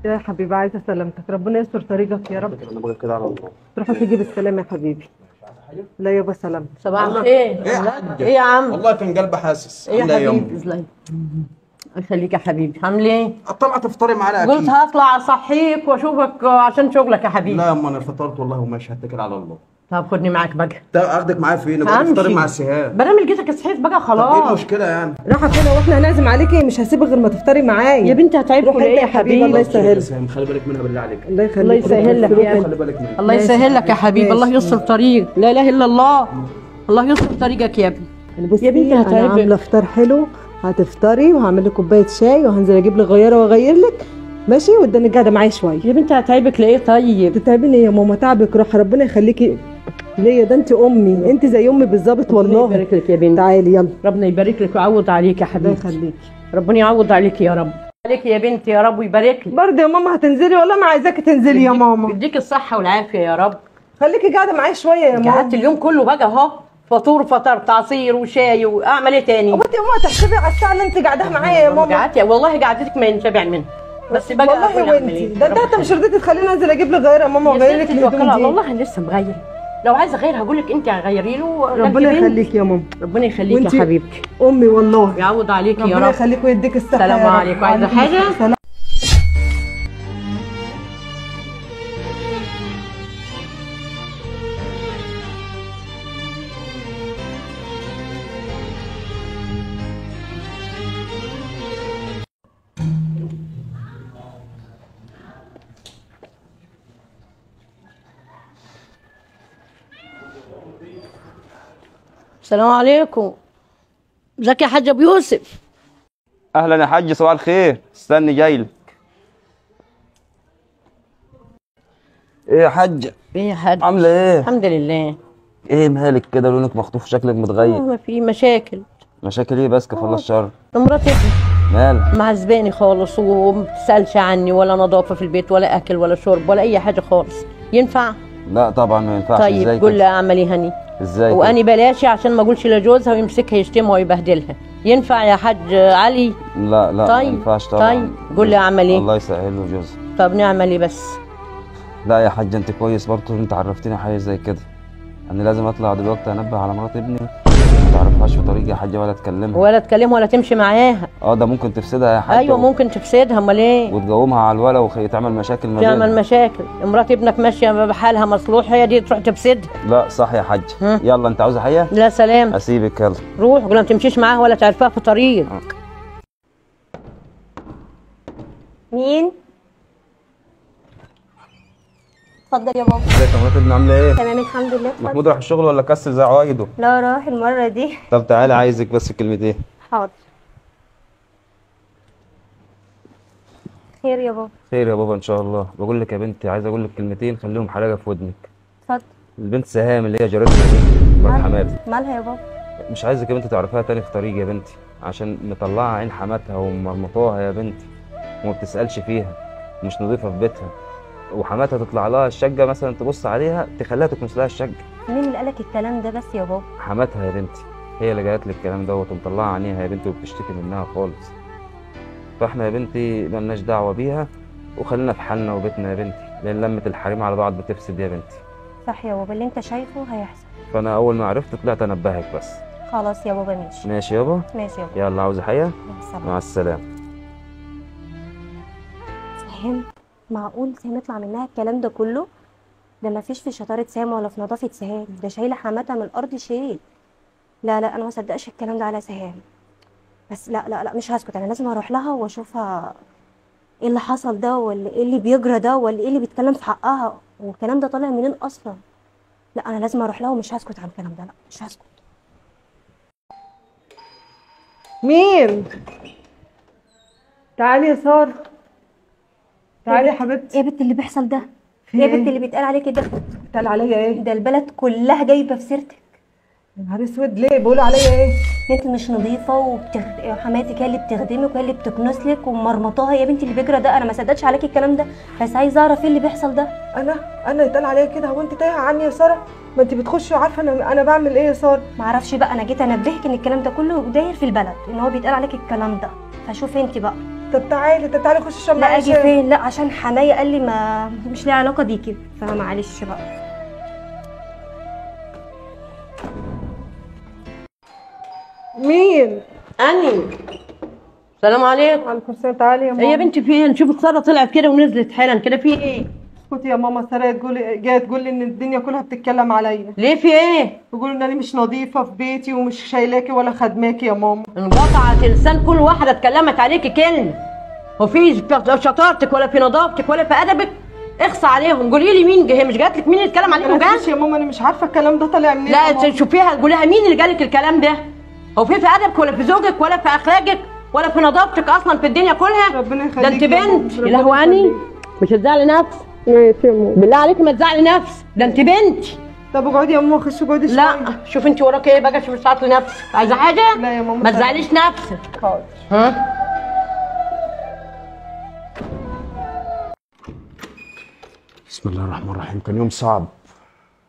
يا حبيبي عايزه سلامتك، ربنا يستر طريقك يا رب. انا بقول كده على الله. تروح وتيجي بالسلامة يا حبيبي. لا يابا سلامتك. صباح الخير. ايه ايه يا عم؟ والله كان قلبي حاسس. ايه يا حبيبي؟ ازاي؟ يخليك يا حبيبي. عامل ايه؟ طلعت تفطري معانا اكيد. قلت هطلع اصحيك واشوفك عشان شغلك يا حبيبي. لا يا اما انا فطرت والله وماشي، هتكل على الله. طب خدني معاك بقى. طب اخدك معايا فين؟ نبقى تفطري مع سهام. بدل لقيتك صحيت بقى خلاص. طب ايه المشكلة يعني؟ راحة فين واحنا هنعزم عليكي؟ مش هسيبك غير ما تفطري معايا يا بنتي. هتعبكوا ليه يا حبيبي؟ الله يسهل. خلي بالك منها بالله عليك. الله يخليك. الله يسهل لك يا خلي بالك منها. الله يسهل لك يا حبيبي. الله يستر طريق. لا اله الا الله. الله يستر طريقك يا ابني. يا بنتي هتعبك. انا عامله فطار حلو، هتفطري وهعمل لك كوباية شاي وهنزل اجيب لك غيره واغير لك، ماشي؟ واداني قاعدة معايا شوية. يا بنتي هتعبك ليه طيب؟ تتعبيني ايه يا ماما؟ تعبك روح، ربنا يخليكي ليا، ده انت امي، انت زي امي بالظبط والله. ربنا يبارك لك يا بنتي. تعالي يلا. ربنا يبارك لك ويعوض عليك يا حبيبتي. الله يخليكي. ربنا يعوض عليك يا رب. عليك يا بنتي يا رب ويبارك لك. برضه يا ماما هتنزلي؟ والله ما عايزاكي تنزلي يا ماما. يديك الصحة والعافية يا رب. خليكي قاعدة معايا شوية يا ماما. قعدت اليوم كله بقى اهو، فطور فطرت، عصير وشاي، واعمل ايه تاني؟ هو انت يا ماما تحسبي على الساعة اللي انت قاعداها معايا يا ماما؟ قعدت والله قعدتك ما ينشبع منها. بس بقى والله وانتي ده انت مش رضيتي تخليني انزل اجيب لك غيره يا ماما واغير لك الهدوم دي. والله انا لسه مغير، لو عايزه اغير هقول لك انت غيري له. ربنا يخليك يا ماما. ربنا يخليك يا حبيبتي. امي والله يعوض عليك يا رب. ربنا يخليك ويديك الصحة. السلام عليكم. عايزه حاجة؟ السلام عليكم. ازيك يا حاج ابو يوسف؟ اهلا يا حاج، صباح الخير. استني جاي لك. ايه يا حاج؟ ايه يا حاج؟ عامله ايه؟ الحمد لله. ايه مالك كده؟ لونك مخطوف، شكلك متغير. ما في مشاكل. مشاكل ايه بس؟ كفى الله الشر. مراتي مالها؟ معذباني خالص وما بتسالش عني، ولا نظافة في البيت ولا اكل ولا شرب ولا اي حاجة خالص. ينفع؟ لا طبعا ما ينفعش. طيب قول لها اعمل ايه هني؟ ازاي؟ واني بلاشي عشان ما اقولش لجوزها ويمسكها يشتمها ويبهدلها. ينفع يا حاج علي؟ لا لا طيب ما ينفعش طبعا. طيب قول لي اعمل ايه؟ الله يسهل له جوزها. طب نعمل ايه بس؟ لا يا حاج انت كويس برضه، انت عرفتني حاجة زي كده. انا لازم اطلع دلوقتي انبه على مرات ابني، ما تعرفهاش في طريقي يا حاجة، ولا تكلمها ولا تكلمها ولا تمشي معاها. اه ده ممكن تفسدها يا حاجة. ايوه ممكن تفسدها. امال ايه؟ وتقومها على الولا وتعمل مشاكل ما بينها. تعمل مشاكل. مرات ابنك ماشية بحالها مصلوح، هي دي تروح تفسدها. لا صح يا حاج. يلا انت عاوزه حاجة؟ لا سلام. اسيبك يلا. روح ولا ما تمشيش معاها ولا تعرفها في طريق. مين؟ اتفضل يا بابا. ازيك يا مرات ابني، عامله ايه؟ تمام الحمد لله. اتفضل. محمود راح الشغل ولا كسل زي عوايده؟ لا راح المرة دي. طب تعالى عايزك بس في كلمتين. حاضر. خير يا بابا. خير يا بابا ان شاء الله. بقول لك يا بنتي، عايز اقول لك كلمتين خليهم حلاجه في ودنك. اتفضل. البنت سهام اللي هي جارتنا دي مرات حماتي. مالها يا بابا؟ مش عايزك يا بنتي تعرفيها تاني في طريق يا بنتي، عشان مطلعه عين حماتها ومرمطاها يا بنتي، وما بتسالش فيها، ومش نظيفة في بيتها، وحماتها تطلع لها الشقة مثلا تبص عليها تخليها تكنس لها الشقة. مين اللي قالك الكلام ده بس يا بابا؟ حماتها يا بنتي، هي اللي جات لي الكلام دوت ومطلعه عينيها يا بنتي وبتشتكي منها خالص. فاحنا يا بنتي مالناش دعوه بيها، وخلينا في حالنا وبيتنا يا بنتي، لان لمه الحريم على بعض بتفسد يا بنتي. صح يا بابا، اللي انت شايفه هيحصل. فانا اول ما عرفت طلعت انبهك بس. خلاص يا بابا ماشي. ماشي يابا؟ ماشي يابا. يلا عاوزه حاجة؟ مع السلامة. مع السلامة. سهام، معقول سهام يطلع منها الكلام ده كله؟ ده مفيش في شطارة سهام ولا في نظافة سهام، ده شايله حماتها من الارض شيل. لا لا انا ما صدقش الكلام ده على سهام. بس لا لا لا مش هسكت، انا لازم اروح لها واشوفها ايه اللي حصل ده، ولا ايه اللي بيجرى ده، ولا ايه اللي بيتكلم في حقها، والكلام ده طالع منين اصلا. لا انا لازم اروح لها ومش هسكت عن الكلام ده، لا مش هسكت. مين؟ تعالي يا ساره. تعالي يا حبيبتي. ايه يا بنت اللي بيحصل ده؟ ايه يا بنت اللي بيتقال عليكي ده؟ بيتقال عليا ايه؟ ده البلد كلها جايبه في سيرتك. يا نهار اسود، ليه بيقولوا عليا ايه؟ انت مش نظيفة وحماتك هي اللي بتخدمك وهي اللي بتكنسلك ومرمطاها يا بنتي اللي بيجرى ده. انا ما صدقتش عليكي الكلام ده، بس عايزه اعرف ايه اللي بيحصل ده. انا يتقال عليا كده؟ هو انت تايهه عني يا ساره؟ ما انت بتخشي وعارفه انا بعمل ايه يا ساره. ما اعرفش بقى، انا جيت انبهك ان الكلام ده كله داير في البلد، ان هو بيتقال عليك الكلام ده، فشوفي انت بقى. طب تعالي، طب تعالي خشي اشرب معايا. لا اجي فين؟ لا عشان حماية قال لي ما مش ليها علاقة بيكي، فمعلش بقى. مين؟ أني. السلام عليكم. وعليكم السلام. تعالي يا ماما. ايه يا بنتي فين؟ شوفي ساره طلعت كده ونزلت حالا كده، في ايه؟ اسكتي يا ماما، ساره تقولي جاية تقول لي ان الدنيا كلها بتتكلم عليا. ليه في ايه؟ بيقولوا ان انا مش نظيفة في بيتي ومش شايلاكي ولا خدماكي يا ماما. انقطعت لسان كل واحدة اتكلمت عليكي كلمة. وفي شطارتك ولا في نظافتك ولا في ادبك، اخصى عليهم. قولي لي مين جه؟ مش جات لك مين اللي اتكلم عليكم؟ جات يا ماما انا مش عارفه الكلام ده طالع منين. لا شوفيها قولي لها مين اللي جالك الكلام ده؟ هو في ادبك ولا في زوجك ولا في اخلاقك ولا في نظافتك اصلا في الدنيا كلها؟ ربنا يخليك ده انت بنت. يا لهوي اني مش هتزعلي نفسك. ماشي يا ماما، بالله عليك ما تزعلي نفسك، ده انت بنت. طب اقعدي يا ماما، خشي اقعدي شوية. لا شوفي انت وراكي ايه بقى، شوفي ساعات لنفسك. عايزه حاجة؟ لا يا ماما ما تزعليش نفسك. حاضر. ها بسم الله الرحمن الرحيم. كان يوم صعب.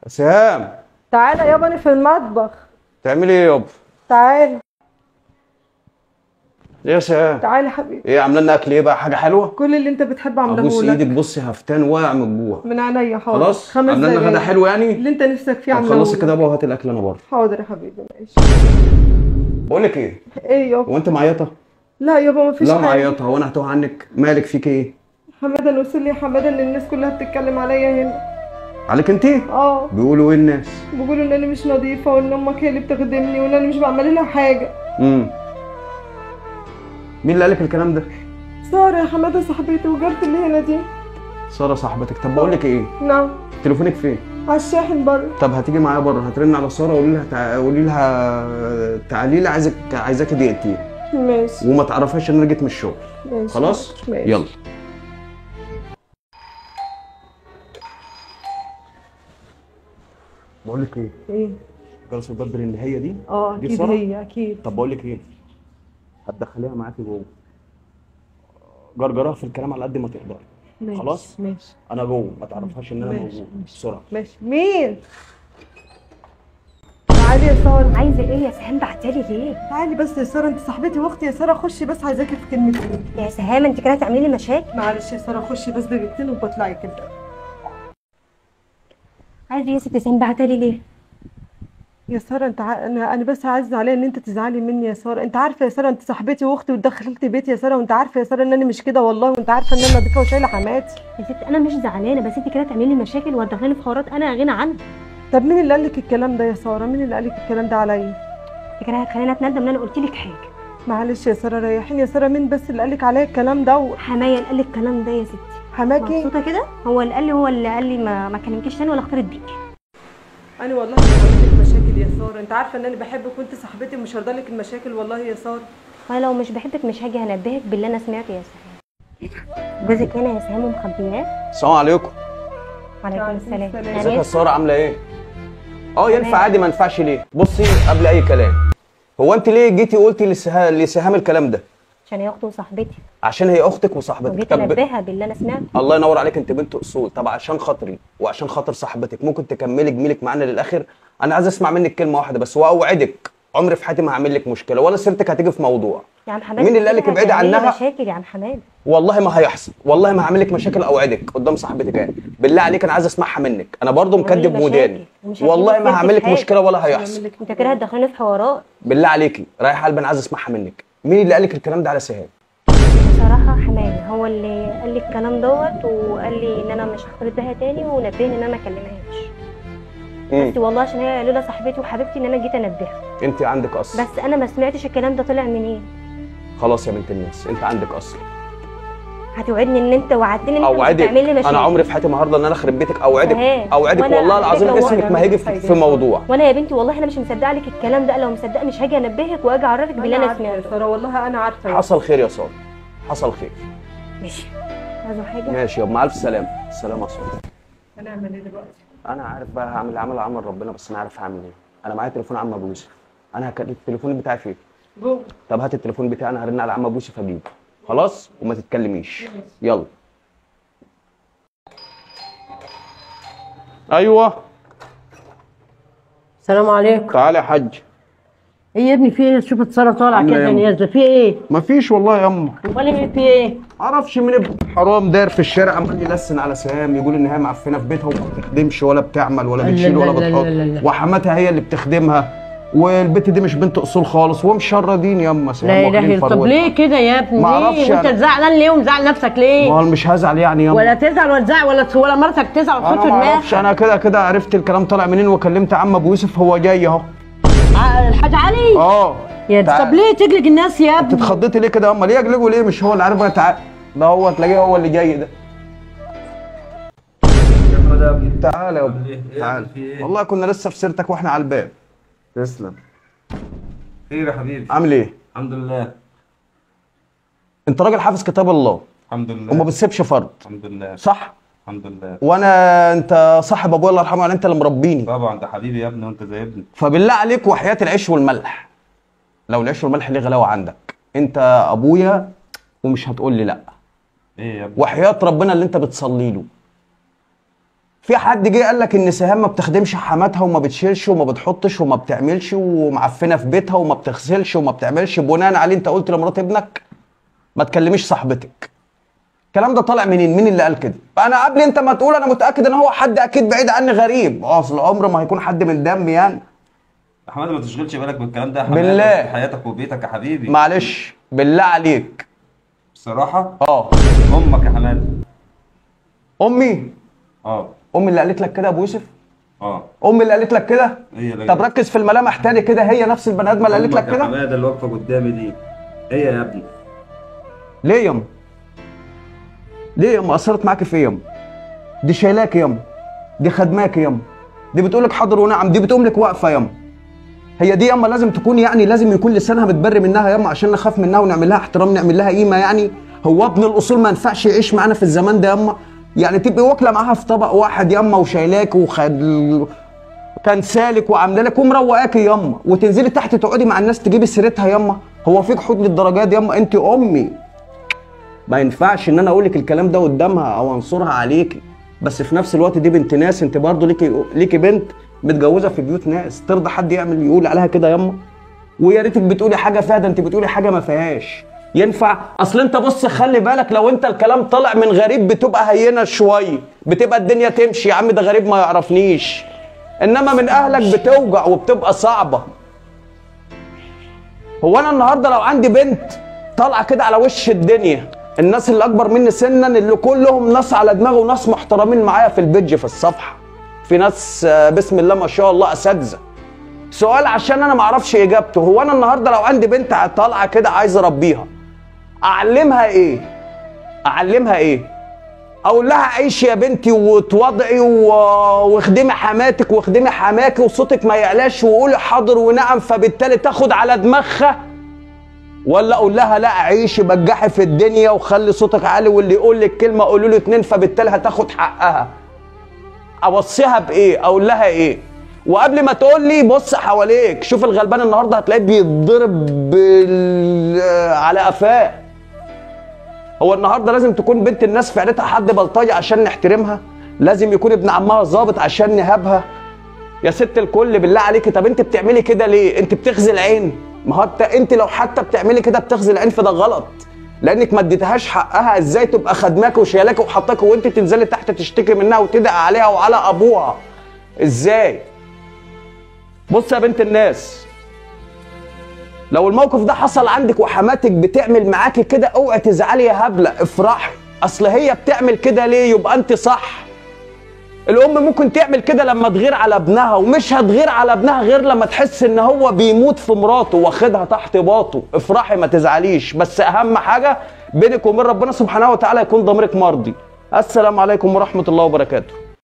سهام تعالى يابا انا في المطبخ. تعملي ايه يابا؟ تعالى. ايه يا سهام؟ تعالى يا حبيبي. ايه عامله لنا اكل ايه بقى؟ حاجة حلوة؟ كل اللي انت بتحب عامله لك. ابوس ايدك، بصي هفتان واقع من الجوع. من عينيا. حاضر. خلاص عامله لنا غدا حلو يعني؟ اللي انت نفسك فيه عامله. خلصي كده يابا وهاتي الاكل انا بره. حاضر يا حبيبي ماشي. بقول لك ايه؟ ايه يابا؟ هو انت معيطه؟ لا يابا مفيش حاجة. لا معيطه، هو انا هتوه عنك؟ مالك فيك ايه؟ حمادة انا وصل لي يا حمادة ان الناس كلها بتتكلم عليا هنا. عليك انت؟ اه. بيقولوا ايه الناس؟ بيقولوا ان انا مش نظيفة وان امك هي اللي بتخدمني وان انا مش بعمل لها حاجة. مين اللي قالك الكلام ده؟ ساره يا حمادة صاحبتي وجارتي اللي هنا دي. ساره صاحبتك؟ طب بقول لك ايه؟ نعم. تليفونك فين؟ على الشاحن بره. طب هتيجي معايا بره، هترن على ساره وقولي لها قولي لها تعالي لي، عايزاكي دقيقتين. ماشي. وما تعرفهاش ان انا جيت من الشغل. ماشي. خلاص؟ ماشي. يلا. بقول لك ايه؟ ايه؟ جرس الباب ان هي دي؟ اه اكيد هي اكيد. طب بقول لك ايه؟ هتدخليها معاكي جوه. جرجرها في الكلام على قد ما تقدري. ماشي. خلاص؟ ماشي. انا جوه ما تعرفهاش ان انا موجود. بسرعة. ماشي. مين؟ تعالي يا ساره. عايزه ايه يا سهام؟ بعتالي ليه؟ تعالي بس يا ساره، انت صاحبتي واختي يا ساره، خشي بس عايزاكي في كلمتين. يا سهام انت كده هتعملي لي مشاكل. معلش يا ساره خشي بس دقيقتين وبطلعي كده. عايزه ايه يا ست سهام؟ بعتالي ليه؟ يا ساره انت انا بس عايزه عليا ان انت تزعلي مني يا ساره، انت عارفه يا ساره انت صاحبتي واختي ودخلتي بيتي يا ساره، وانت عارفه يا ساره ان انا مش كده والله، وانت عارفه ان انا نظيفة وشايله حماتي. يا ست انا مش زعلانة، بس انت كده تعملي لي مشاكل وهتدخليني في حوارات انا غنى عنها. طب مين اللي قال لك الكلام ده يا ساره؟ مين اللي قال لك الكلام ده عليا؟ انت كده هتخليني اتندم ان انا قلت لك حاجة. معلش يا ساره ريحيني يا ساره، مين بس اللي قال لك عليا الكلام ده؟ حماية اللي قال لك الكلام ده يا ستي. حماكي؟ مبسوطة كده؟ هو اللي قال لي، هو اللي قال لي ما كلمكيش تاني ولا اختلط بيكي. انا والله مش هعمل لك مشاكل يا ساره، انت عارفه ان انا بحبك وانت صاحبتي ومش هرضى لك المشاكل والله يا ساره. وانا لو مش بحبك مش هاجي هنبهك باللي انا سمعته يا سهام. جوزك هنا يا سهام ومخبياه. السلام عليكم. وعليكم السلام. ازيك يا ساره عامله ايه؟ اه ينفع عادي، ما ينفعش ليه؟ بصي قبل اي كلام، هو انت ليه جيتي قلتي لسهام الكلام ده؟ عشان هي اختي وصاحبتي. عشان هي اختك وصاحبتك. وجيت انبهها باللي انا سمعته. الله ينور عليك، انت بنت اصول. طب عشان خاطري وعشان خاطر صاحبتك ممكن تكملي جميلك معانا للاخر؟ انا عايز اسمع منك كلمة واحدة بس، واوعدك عمري في حياتي ما هعمل لك مشكلة ولا سيرتك هتيجي في موضوع. يا عم حماد مين اللي قال لك ابعدي عنها؟ مشاكل يا عم حماد. والله ما هيحصل، والله ما هعمل لك مشاكل، اوعدك قدام صاحبتك اهي. بالله عليك انا عايز اسمعها منك، انا برضو مكدب وداني. والله ما هعمل لك مشكلة ولا هيحصل. انت كده هتدخلني في حوارات. بالله عليكي رايح قلبي، انا عايز اسمعها منك. مين اللي قال لك الكلام ده على سهام؟ بصراحة حماية هو اللي قال لي الكلام دوت، وقال لي ان انا مش هختلط بيها تاني، ونبهني ان انا ما اكلمهاش. بس والله عشان هي لولا صاحبتي وحبيبتي ان انا جيت انبهها. انت عندك اصل. بس انا ما سمعتش الكلام ده طلع منين. خلاص يا بنت الناس انت عندك اصل. هتوعدني ان انت وعدتني ان انت مش هتعمل لي مشاكل؟ انا عمري في حياتي ما هرضى ان انا اخرب بيتك. اوعدك اوعدك والله العظيم اسمك ما هيجي في موضوع. وانا يا بنتي والله انا مش مصدقه لك الكلام ده، لو مصدقه مش هاجي انبهك واجي اعرفك باللي انا سمعته. يا ساره والله انا عارفه. حصل خير يا ساره، حصل خير. ماشي، عايزه حاجة؟ ماشي يابا، مع الف سلامه. السلامة يا ساره. هنعمل ايه دلوقتي؟ انا عارف بقى هعمل عمل ربنا، بس انا عارف هعمل ايه. انا معايا تليفون عم ابو يوسف، انا هكلم التليفون بتاعي فين؟ جوه. طب هات التليفون بتاعي، انا هرن على عم ابو يوسف اجيبه. خلاص وما تتكلميش. يلا. ايوه. السلام عليكم. تعالى يا حاج. ايه يا ابني في ايه؟ شوف ساره طالعه كده نازله، في ايه؟ مفيش والله يا يما. امال ايه في ايه؟ معرفش مين ابن الحرام داير في الشارع عمال يلسن على سهام، يقول ان هي معفنه في بيتها وما بتخدمش ولا بتعمل ولا بتشيل ولا بتحط، وحماتها هي اللي بتخدمها، والبت دي مش بنت اصول خالص، ومشردين يما سهام. لا اله الا. طب ليه كده يا ابني؟ معرفش. وانت زعلان ليه ومزعل نفسك ليه؟ ما مش هزعل يعني يما. ولا تزعل ولا تزعل ولا مرتك تزعل وتحط في دماغك. انا معرفش، انا كده كده عرفت الكلام طالع منين، وكلمت عم ابو يوسف هو جاي اهو. الحاج علي؟ اه. يا طب ليه تجلج الناس يا ابني؟ انت اتخضيتي ليه كده يما؟ ليه يجلجوا ليه؟ مش هو اللي عارف. تعال ده هو تلاقيه هو اللي جاي ده. تعالى يا ابني تعالى. والله كنا لسه في سيرتك واحنا على الباب. تسلم. خير يا حبيبي. عامل ايه؟ الحمد لله. انت راجل حافظ كتاب الله. الحمد لله. وما بتسيبش فرد. الحمد لله. صح؟ الحمد لله. وانا انت صاحب ابويا الله يرحمه، يعني انت اللي مربيني. طبعا ده حبيبي يا ابني وانت زي ابني. فبالله عليك وحياة العيش والملح، لو العيش والملح ليه غلاوه عندك، انت ابويا ومش هتقول لي لا. ايه يا ابني؟ وحياة ربنا اللي انت بتصلي له. في حد جه قال لك ان سهام ما بتخدمش حماتها وما بتشيلش وما بتحطش وما بتعملش ومعفنه في بيتها وما بتغسلش وما بتعملش، بناء عليه انت قلت لمرات ابنك ما تكلميش صاحبتك. الكلام ده طالع منين؟ مين اللي قال كده؟ انا قبل انت ما تقول انا متاكد ان هو حد اكيد بعيد عني غريب، اصل عمره ما هيكون حد من دمي يعني. يا حمادة ما تشغلش بالك بالكلام ده يا حمادة، بالله حياتك وبيتك يا حبيبي. معلش بالله عليك. بصراحة اه امك يا حمادة. امي؟ اه. امي اللي قالت لك كده يا ابو يوسف؟ اه. امي اللي قالت لك كده؟ هي. طب ركز في الملامح تاني كده، هي نفس البني ادمه اللي قالت لك كده؟ يا حمادة اللي واقفة قدامي دي هي يا ابني. ليه يما؟ ليه يما قصرت معاكي في ايه يما؟ دي شايلاك يما، دي خدماك يما، دي بتقولك حاضر ونعم، دي بتقوم لك واقفة يما. هي دي يما لازم تكون يعني، لازم يكون لسانها متبري منها يما عشان نخاف منها ونعمل لها احترام، نعمل لها قيمة يعني. هو ابن الاصول ما ينفعش يعيش معانا في الزمان ده يما؟ يعني تبقي واكله معاها في طبق واحد يما وشايلاك وخد كان سالك وعامله لك ومروقاكي يما، وتنزلي تحت تقعدي مع الناس تجيبي سيرتها يما. هو فيك حوض للدرجات دي يما؟ انت امي. ما ينفعش ان انا اقول لك الكلام ده قدامها او انصرها عليكي، بس في نفس الوقت دي بنت ناس، انت برضه ليكي بنت متجوزة في بيوت ناس، ترضى حد يعمل يقول عليها كده يما؟ ويا ريتك بتقولي حاجة فيها، ده انت بتقولي حاجة ما فيهاش. ينفع؟ اصل انت بص خلي بالك، لو انت الكلام طالع من غريب بتبقى هينة شوية، بتبقى الدنيا تمشي يا عم ده غريب ما يعرفنيش، انما من اهلك بتوجع وبتبقى صعبة. هو انا النهارده لو عندي بنت طالعه كده على وش الدنيا، الناس اللي اكبر مني سنا اللي كلهم ناس على دماغي وناس محترمين معايا في البيدج في الصفحة، في ناس بسم الله ما شاء الله اساتذة. سؤال عشان انا ما اعرفش اجابته، هو انا النهارده لو عندي بنت طالعه كده عايز اربيها، اعلمها ايه؟ اعلمها ايه؟ اقول لها عيشي يا بنتي وتوضعي واخدمي حماتك واخدمي حماكي وصوتك ما يعلاش وقولي حاضر ونعم، فبالتالي تاخد على دماغها؟ ولا اقول لها لا عيشي بجحي في الدنيا وخلي صوتك عالي واللي يقول لك كلمة قولوا له اتنين، فبالتالي هتاخد حقها؟ اوصيها بايه؟ اقول لها ايه؟ وقبل ما تقول لي بص حواليك، شوف الغلبان النهارده هتلاقيه بيتضرب على قفاه. هو النهارده لازم تكون بنت الناس في عيلتها حد بلطجي عشان نحترمها؟ لازم يكون ابن عمها ظابط عشان نهابها؟ يا ست الكل بالله عليكي، طب انت بتعملي كده ليه؟ انت بتغزي العين. ما هو انت لو حتى بتعملي كده بتغزي العين، فده غلط، لانك ما اديتهاش حقها. ازاي تبقى خدماك وشيلاك وحطاك وانت تنزلي تحت تشتكي منها وتدعي عليها وعلى ابوها؟ ازاي؟ بص يا بنت الناس، لو الموقف ده حصل عندك وحماتك بتعمل معاكي كده اوعي تزعلي يا هبلة، افرحي. اصل هي بتعمل كده ليه؟ يبقى انت صح. الام ممكن تعمل كده لما تغير على ابنها، ومش هتغير على ابنها غير لما تحس ان هو بيموت في مراته واخدها تحت باطه. افرحي ما تزعليش، بس اهم حاجة بينك وبين ربنا سبحانه وتعالى يكون ضميرك مرضي. السلام عليكم ورحمة الله وبركاته.